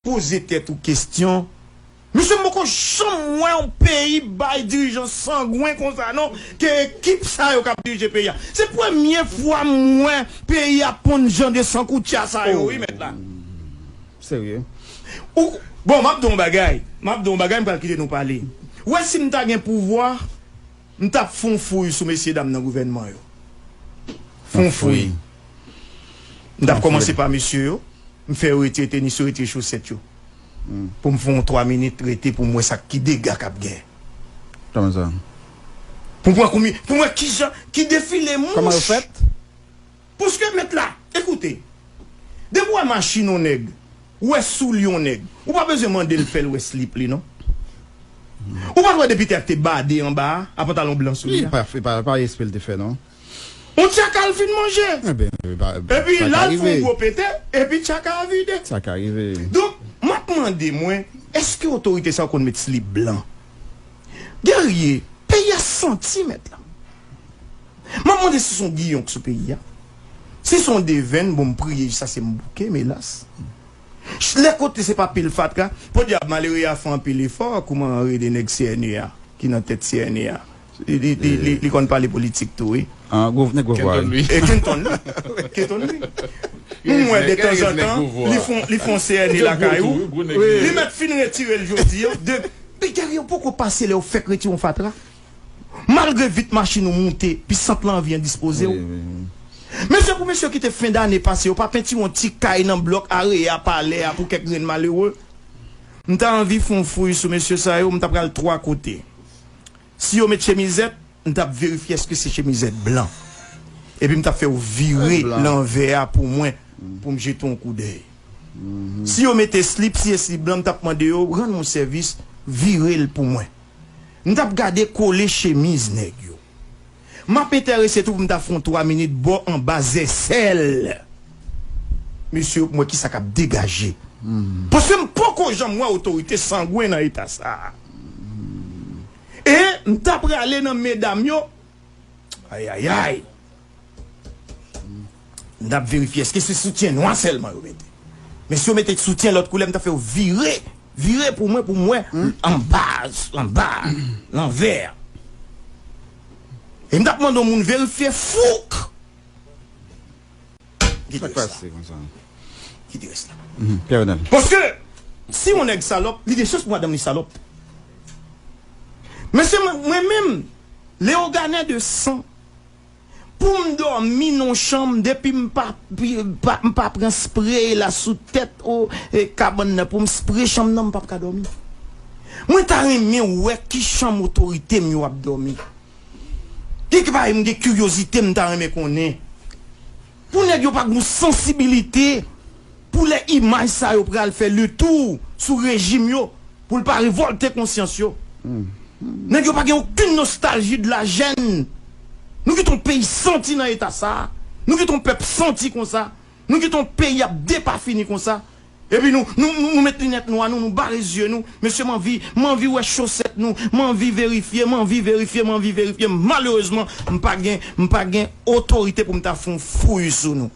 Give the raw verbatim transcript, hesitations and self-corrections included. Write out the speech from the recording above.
poze tèt ou kesyon. Mesye, m poko janm wè yon peyi bay dirijan sangwen konsa non, ke ekip sa yo k ap dirije peyi a. Se premye fwa m wè peyi a ponn jan de sankoutya sa yo, wi, mèt la. Serye. Ou, bon, m ap di w yon bagay. M ap di w yon bagay, m pral kite nou pale. Ou wè, si m ta gen pouvwa, m t ap fè yon fouy sou mesye dam nan gouvènman yo. Fè yon fouy. M t ap kòmanse pa mesye yo. M fè yo retire tenis yo, retire chosèt yo. Pou m fè yon twa minit rete pou m wè sa ki dega k ap gen. Kòman sa? Pou m wè konbyen, pou m wè kijan, ki defile mouch. Kòman yo fèt? Paske mèt la, ekoute, depi w wè machin yon nèg, ou wè soulye yon nèg, ou pa bezwen mande l fè l wè slip li non. Ou pa t wè depi tè a te bade anba a, a pantalon blan sou li a. Li pa, pa, pa espre l te fè non. Yon tchaka l fin manje. Enben, pa, epi sa ka la l fè rive. Yon gwo pete, epi tchaka a vide. Sa ka rive. Donk, m ap mande mwen, èske otorite sa yo konn met slip blan? Guerrier, peyi a santi mèt la. M ap mande si se yon giyon k sou peyi a. Si se yon devenn, bon, m priye jiskaske m bouke, m elas. Lè kote se pa pil fatra, podyab malere a fè anpil efò, kouman rele nèg C N E a, ki nan tèt C N E a. Li, li, li, li, li konn pale politik tou, wi. Ah, gwo, nèg gwo vwa. Kenton Louis. E Kenton Louis. Kenton Louis. M wè de tanzantan, li fon, li fon C N E lakay ou. Li mèt fin retire l jodi an. De, men Guerrier, ou poko pase lè yo fèk retire yon fatra. Malgre vit machin ou moute, pi sant lan anvi endispoze w. Wi, wi, wi. Mesye, pou mesye ki te fen dane pase, yo pa pentire yon ti kay nan blòk areya palè a pou kèk grenn malere. M ta anvi fè yon fouy sou mesye sa yo, m ta pral twa kote. Si yo met chemizèt, m t ap verifye èske se chemizèt blan. Epi m t ap fè yo vire lanvè a pou mwen, pou m jete yon koudèy. Si yo mete slip, si e slip blan, m t ap mande yo, rann mwen sèvis, vire l pou mwen. M t ap gade kole chemiz nèg yo. M ap enterese tou pou m ta fè yon twa minit bò anba zèsèl mesye yo pou m wè kisa k ap degaje. Paske m poko janm wè otorite sangwen nan eta sa a. E m ta prale nan medam yo. Ayayay. M t ap verifye èske se soutyen nwa sèlman yo mete. Men si yo mete soutyen lòt koulè, m t ap fè yo vire, vire pou mwen, pou m wè anba, anba, lanvè. E m t ap mande yon moun verifye fouk. Sa k pase konsa? Kite rès la. Paske si yon nèg salòp, li gen chans pou madanm li salòp. Mesye, mwen, mwen menm, Leogane de san, pou m dòmi nan yon chanm, depi m pa, pa, m pa pran spray la sou tèt o, e, kabann nan, pou m spray chanm nan, m p ap ka dòmi. Mwen ta renmen wè ki chanm otorite m yo ap dòmi. Gen ki bagay m gen kiryozite m ta renmen konnen. Pou nèg yo pa gen yon sansibilite pou lè imaj sa yo pral fè letou sou rejim yo, pou l pa revòlte konsyans yo. Nèg yo pa gen okenn nostalji de la jèn. Nou kite yon peyi santi nan eta sa a. Nou kite yon pèp santi konsa. Nou kite yon peyi ap depafini konsa. Epi nou, nou, nou, nou met linèt nwa nou, nou bare zye nou. Mesye, m anvi, m anvi wè chosèt nou. M anvi verifye, m anvi verifye, m anvi verifye. Malerezman, m pa gen, m pa gen otorite pou m ta fè yon fouy sou nou.